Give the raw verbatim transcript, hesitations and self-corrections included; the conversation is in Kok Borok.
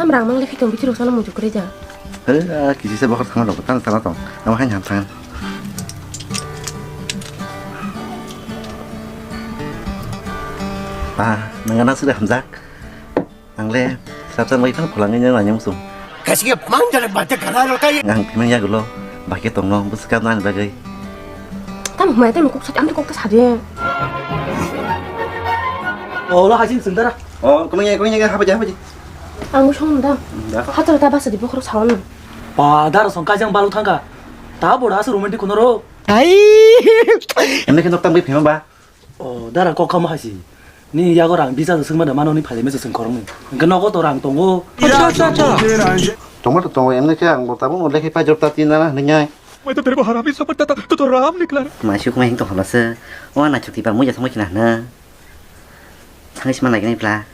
Tam rang mang lekhi tong bithi rok sana mujuk kre ja. He, a, kisi se bokhor thangna rok, tang tang tong. Ama hain ham thang. Ah, nang ana sida hamjak. Ang le, sab san bai phang pholangwi nang nang sung. Kasi ke mang jare bate kana ro kai. Ang phimang ya gulo, baki tong no, bus ka nan bagai. Tam mai tam kok sa, am kok ta sa de. Oh, lo hasin sung dara. Oh, kumang ya, kumang ya, haba ja, haba ja. Ang bo song da. Da. Hatar ta basa di bokhorok sawan. Ba, dara song kajang balu thangka. Ta boda asu romantic kuno ro. Ai. Emne khe nok tang bai phema ba. Oh, dara kok kama haisi. Ni yago rang bisa sung mada mano ni phale mesa sung korong ni. Engke nogo to rang tongo. Acha, acha, acha. Tongma to tongo, emne khe ang bo tabuk no lekhe pai jor ta tin na hinai. Mai to tere ko harami samajhta tha, tu to Ram nikla. Mai suk mai hing to hola se. O na chukti ba muja thangma kina na. Thangis ma nai kini pla.